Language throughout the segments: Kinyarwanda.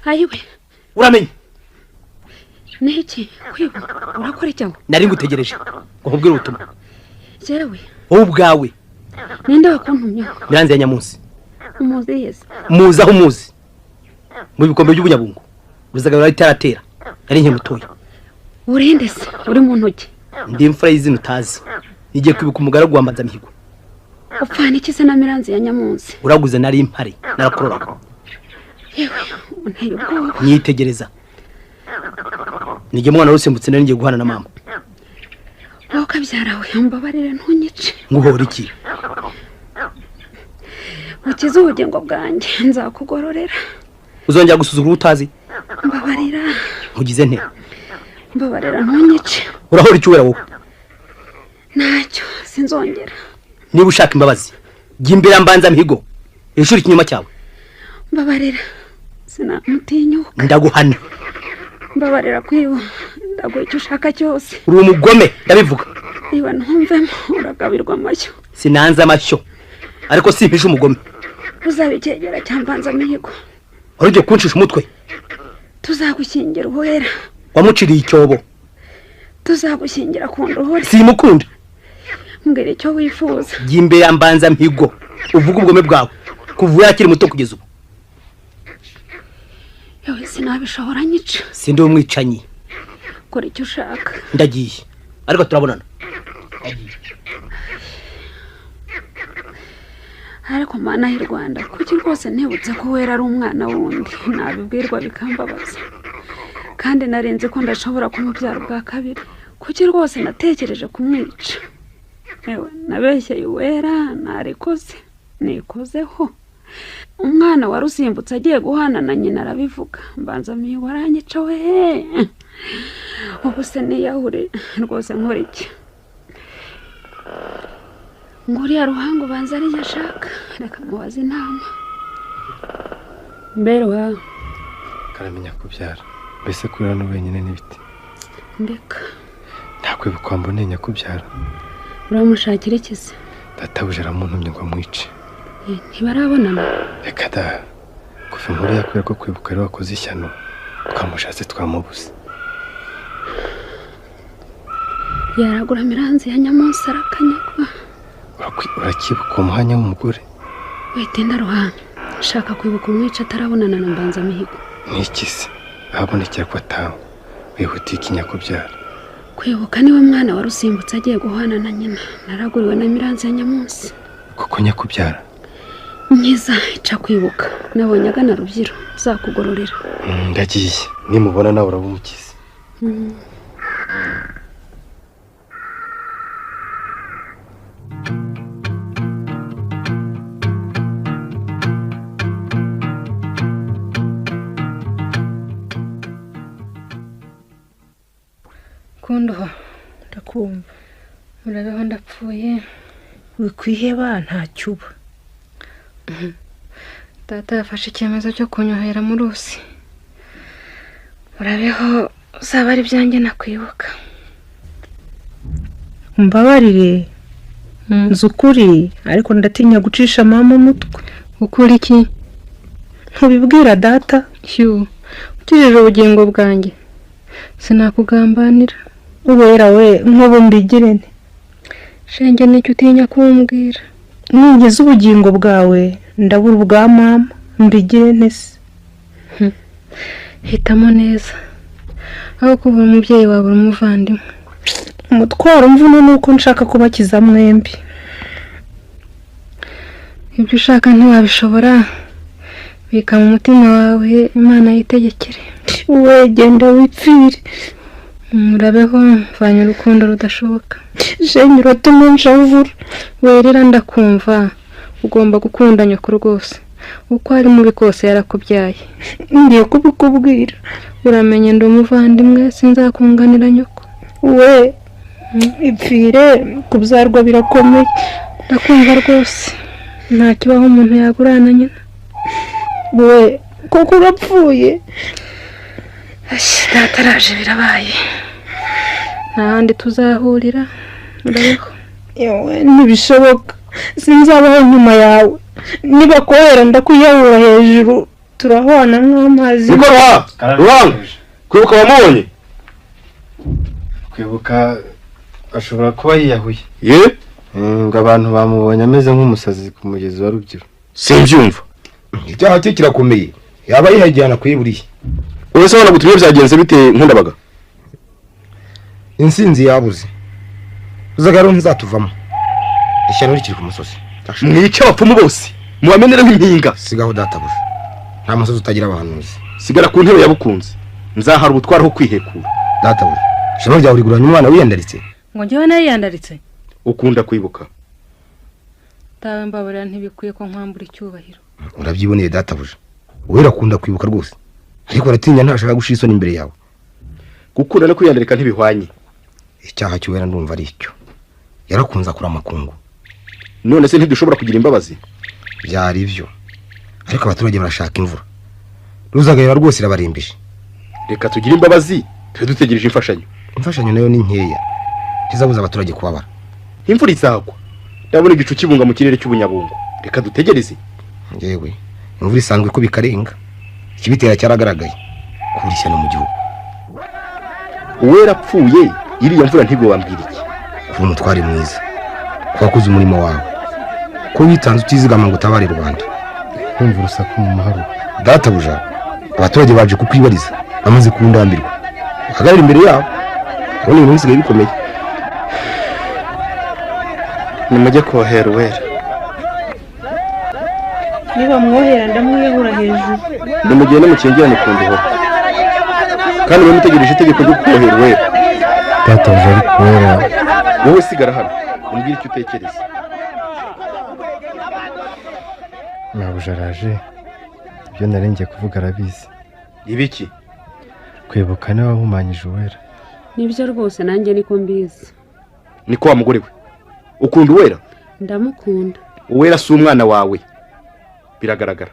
Ayiwe. Uramenye. Niki kwiba urakora iki aho? Nari ngutegereje ngo nkubwire ubutumwa. Jewe. Wowe ubwawe. Ninde wakuntumye? Miranzi ya Nyamunsi. Umuzi yese. Muzi aho umuzi. Mu bikombe by'ubunyabungo. Uruzaga itaratera. Nari nke mutoya. Urinde se uri mu ntoki? Ndi imfura y'izina utazi. Nigiye kwibuka umugaragu wa Mbanzamihigo. Upfana iki se na Miranzi ya Nyamunsi? Uraguze nari impare narakuroraga. Yewe unteye ubwoba. Nyitegereza. Nige mwana rusimbutse nari ngiye guhana na mama. Wowe kabyara we mbabarire ntunyice. Nguhora iki? Ukize ubugingo bwanjye nzakugororera. Uzongera gusuzugura utazi? Mbabarira. Nkugize nte? Mbabarira ntunyice. Urahora iki wera wowe? Ntacyo sinzongera. Niba ushaka imbabazi jya imbere Mbanzamihigo ishuri ikinyoma cyawe. Mbabarira sinamutinyuka. Ndaguhana. Mbabarira kwiba ndaguha icyo ushaka cyose. Uri umugome ndabivuga. Niba ntumvemo uragabirwa amashyo. Sinanze amashyo ariko simpisha umugome. Uzabikegera cya Mbanzamihigo. Wari ugiye kuncisha umutwe. Tuzagushyingira uwera. Wamuciriye icyobo. Tuzagushyingira ku ndohore. Simukunda. Mbwira icyo wifuza. Jya imbere ya Mbanzamihigo uvuge ubugome bwawe kuva yakiri muto kugeza ubu. Yewe sinabishobora nyica. Sindi umwicanyi. Kora icyo ushaka. Ndagiye ariko turabonana. Ariko mana y'u Rwanda kuki rwose ntibutse ko wera ari umwana wundi nabibwirwa bikambabaza. Kandi narenze ko ndashobora kumubyara ubwa kabiri. Kuki rwose natekereje kumwica? Ewe nabeshyeye uwera narikoze nikozeho. Umwana warusimbutse agiye guhana na nyina arabivuga. Mbanzamihigo aranyica we. Ubu se niyahure rwose nkora iki? Nguriya Ruhango banza ari ashaka reka mubaze inama. Mberwa karamenya kubyara mbese kurira no wenyine n'ibiti. Ndeka ntakwibuka mbonenya kubyara. Uramushakira iki se? Databuja aramuntumye ngo amwice. Ntibarabonana? Reka da kuva inkuru yakwira ko kwibuka ari wakoze ishyano twamushatse twamubuze. Yaragura Miranzi ya Nyamunsi arakanyagwa. Urakibuka umuhanya w'umugore? Witinda Ruhanga shaka kwibuka umwica atarabonana na Mbanzamihigo. Niki se ahabonekera ko atangwa wihutiye ikinyakubyara? Kwibuka niwe mwana warusimbutse agiye guhana na nyina naraguriwe na Miranzi ya Nyamunsi. Koko nyakubyara? Nkiza ica kwibuka nabonye agana Rubyiro zakugororera. Ndagiye nimubona nawe urabumukiza. Kundoho ndakumva. Murabeho ndapfuye. Wikwiheba ntacyo uba. Data yafashe icyemezo cyo kunyohera mu rusi. Murabeho uzaba ari byanjye nakwibuka. Mbabarire nzi ukuri ariko ndatinya gucisha mama umutwe. Ukuri iki? Ntubibwira data. Shyu ukijije ubugingo bwanjye sinakugambanira. Uwera we nkubu mbigire nte? Shenge nicyo utinya kumbwira. Nugeze ubugingo bwawe ndabura ubwa mama mbigire nte se? Hitamo neza aho kubura umubyeyi wawe uri umuvandimwe. Umutwaro mvune nuko nshaka kubakiza mwembi. Ibyo ushaka ntiwabishobora bika mu mutima wawe Imana yitegekere. We genda wipfire. Murabeho mvanye urukundo rudashoboka. Shenge uratuma nshavura. Werera ndakumva ugomba gukunda nyoko rwose uko ari mubi kose yarakubyaye. Ngiye kubikubwira. Uramenye ndi umuvandimwe sinzakunganira nyoko. We ipfire kubyarwa birakomeye. Ndakumva rwose nta kibaho umuntu yagurana nyina. We koko urapfuye. Data araje birabaye nta handi tuzahurira. Murabeho. Yewe ntibishoboka sinzabaho nyuma yawe. Niba kohera ndakwiyahura hejuru. Turahwana nk'amazi. Niko ruha ruhanga kwibuka wamubonye? Kwibuka ashobora kuba yiyahuye. Ye? Ngo abantu bamubonye ameze nk'umusazi ku mugezi wa Rubyiro. Simbyumva. Icyaha cye kirakomeye. Yaba yihajyana kuyiburiye. Wowe se wanagutumye byagenze bite Nkundabaga? Insinzi yabuze. Uzagaro ntizatuvamo. Ishyano rikiri ku musozi. Mwice abapfumu bose. Mubamenereho impinga. Sigaho databuja. Nta musozi utagira abahanuzi. Sigara ku ntebe yabukunze. Nzahara ubutwara ho kwihekura. Databuja. Ishema ryawe riguranye umwana wiyandaritse. Ngo njyewe nariyandaritse? Ukunda kwibuka. Tawe mbabarira ntibikwiye ko nkwambura icyubahiro. Urabyiboneye databuja. Uwera akunda kwibuka rwose. Ariko aratinya ntashaka gushira isoni imbere yawe. Gukunda no kwiyandarika ntibihwanye. Icyaha cy'uwera ndumva ari icyo. Yarakunze akura amakungu. None se ntidushobora kugira imbabazi? Byari byo. Ariko abaturage barashaka imvura. Ruzagayura rwose irabarembije. Reka tugire imbabazi, tube dutegereje imfashanyo. Imfashanyo nayo ni nkeya. Ntizabuza abaturage kubabara. Imvura izagwa. Ndabona igicu kibunga mu kirere cy'ubunyabungo. Reka dutegereze. Yewe, imvura isanzwe ko bikarenga. Ikibitera cyaragaragaye. Kubura ishyano mu gihugu. Uwera apfuye, iriya mvura ntigwe wambwira iki? Kuba umutware mwiza. Kuba wakoze umurimo wawe. Ko witanze utizigama ngo utabare rubanda. Kumva urusaku mu mahoro. Databuja, abaturage baje kukwibariza. Bamaze kundambirwa. Uhagarare imbere yabo. Urabona ibintu bisigaye bikomeye. Nimujye kohera uwera. Niba mwohera ndamwiyahura hejuru. Nimugende mukingirane ku ndoho. Kandi mube mutegereje itegeko ryo kohera uwera. Databuja ariko uwera. Wowe sigara hano umbwire icyo utekereza. Mabuja araje. Ibyo narengeye kuvuga arabizi. Ibiki? Kwibuka niwe wahumanyije uwera. Nibyo rwose nanjye niko mbizi. Niko wa mugore we. Ukunda uwera? Ndamukunda. Uwera si umwana wawe. Biragaragara.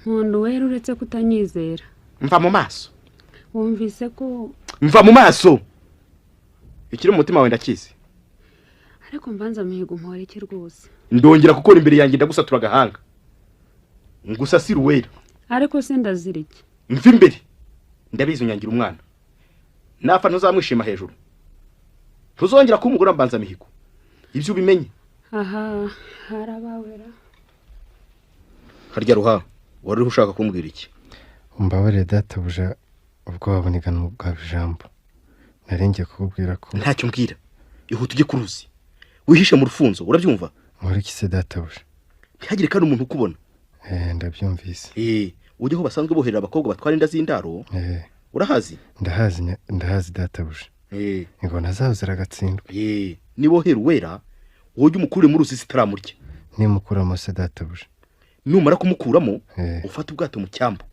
Nkunda uwera uretse kutanyizera. Mva mu maso. Wumvise ko mva mu maso. Ikiri mu mutima wawe ndakizi. Ariko mbanza mihigo mpora iki rwose. Ndongera gukora imbere yanjye ndagusatura agahanga. Ngusasira uwera. Ariko se ndazira iki? Mva imbere. Ndabizi unyangira umwana. Nafa ntuzamwishima hejuru. Ntuzongera kuba umugore mbanza mihigo. Ibyo ubimenye. Aha, harabawera. Harya ruha, wari ushaka kumbwira iki? Umbabarire databuja, ubwo wabonigana bwa ijambo. Narengeye kukubwira ko ntacyo mbwira. Ihute ujye kuruzi. Wihishe mu rufunzo, urabyumva? Nkora iki se databuja? Ntihagire kandi umuntu ukubona. Ndabyumvise. Ujye aho basanzwe boherera abakobwa batwara inda z'indaro. Urahazi? Ndahazi, ndahazi databuja. Ingona zaho ziragatsindwa. Nibohera uwera, wowe umukure mu ruzi zitaramurya. Nimukuramo se databuja? Numara kumukuramo, ufate ubwato mu cyambu.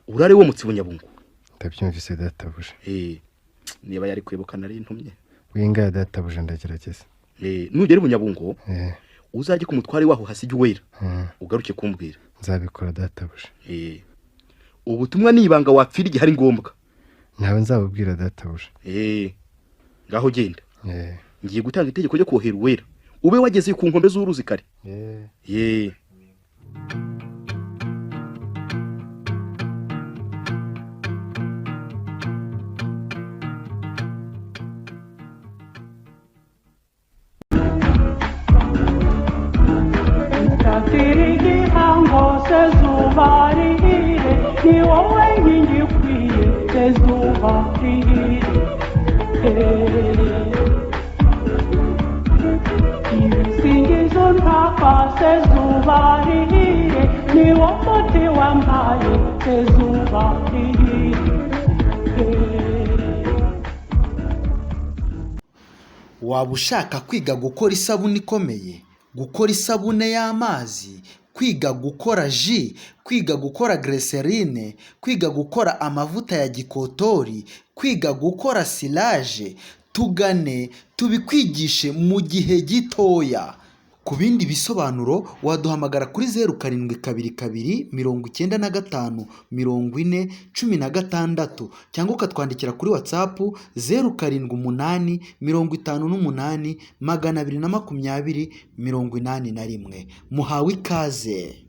Urare wo mutsi bunyabungo. Ndabyumvise databuja. Niba yari kwibuka nari ntumye. Winga databuja ndagerageza. Nugera bunyabungo, uzajye ku mutware waho hasige uwera. Ugaruke kumbwira. Nzabikora databuja. Ubutumwa ni ibanga wapfira igihe ari ngombwa. Ntawe nzabubwira databuja. Ngaho genda. Ngiye gutanga itegeko ryo kohera uwera. Ube wageze ku nkombe z'uruzi kare. Waba ushaka kwiga gukora isabune ikomeye, gukora isabune y'amazi, kwiga gukora ji, kwiga gukora glycerine, kwiga gukora amavuta ya gikotori, kwiga gukora silage, tugane tubikwigishe mu gihe gitoya. Ku bindi bisobanuro waduhamagara kuri 0722 95 40 16 cyangwa ukatwandikira kuri WhatsApp 078 58 220 81. Muhawe ikaze.